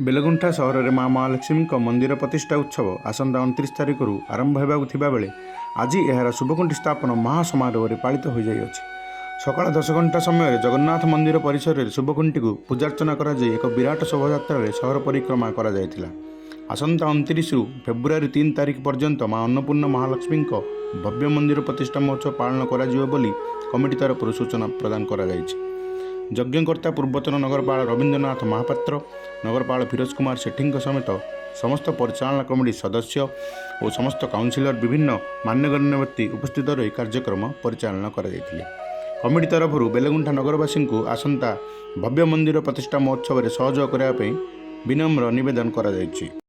ବେଲଗୁଣ୍ଠା ସହରରେ ମା ମହାଲକ୍ଷ୍ମୀଙ୍କ ମନ୍ଦିର ପ୍ରତିଷ୍ଠା ଉତ୍ସବ ଆସନ୍ତା 29 ତାରିଖରୁ ଆରମ୍ଭ ହେବାକୁ ଥିବାବେଳେ ଆଜି ଏହାର ଶୁଭଖୁଣ୍ଟି ସ୍ଥାପନ ମହାସମାରୋହରେ ପାଳିତ ହୋଇଯାଇଅଛି। ସକାଳ 10 ଘଣ୍ଟା ସମୟରେ ଜଗନ୍ନାଥ ମନ୍ଦିର ପରିସରରେ ଶୁଭଖୁଣ୍ଟିକୁ ପୂଜାର୍ଚ୍ଚନା କରାଯାଇ ଏକ ବିରାଟ ଶୋଭାଯାତ୍ରାରେ ସହର ପରିକ୍ରମା କରାଯାଇଥିଲା। ଆସନ୍ତା 29ରୁ ଫେବୃଆରୀ 3 ତାରିଖ ପର୍ଯ୍ୟନ୍ତ ମା ଅନ୍ନପୂର୍ଣ୍ଣା ମହାଲକ୍ଷ୍ମୀଙ୍କ ଭବ୍ୟ ମନ୍ଦିର ପ୍ରତିଷ୍ଠା ମହୋତ୍ସବ ପାଳନ କରାଯିବ ବୋଲି କମିଟି ତରଫରୁ ସୂଚନା ପ୍ରଦାନ କରାଯାଇଛି। ଯଜ୍ଞକର୍ତ୍ତା ପୂର୍ବତନ ନଗରପାଳ ରବୀନ୍ଦ୍ରନାଥ ମହାପାତ୍ର, ନଗରପାଳ ଫିରୋଜ କୁମାର ସେଠୀଙ୍କ ସମେତ ସମସ୍ତ ପରିଚାଳନା କମିଟି ସଦସ୍ୟ ଓ ସମସ୍ତ କାଉନସିଲର, ବିଭିନ୍ନ ମାନ୍ୟଗଣ୍ୟ ବ୍ୟକ୍ତି ଉପସ୍ଥିତ ରହି କାର୍ଯ୍ୟକ୍ରମ ପରିଚାଳନା କରାଯାଇଥିଲେ। କମିଟି ତରଫରୁ ବେଲଗୁଣ୍ଠା ନଗରବାସୀଙ୍କୁ ଆସନ୍ତା ଭବ୍ୟ ମନ୍ଦିର ପ୍ରତିଷ୍ଠା ମହୋତ୍ସବରେ ସହଯୋଗ କରିବା ପାଇଁ ବିନମ୍ର ନିବେଦନ କରାଯାଇଛି।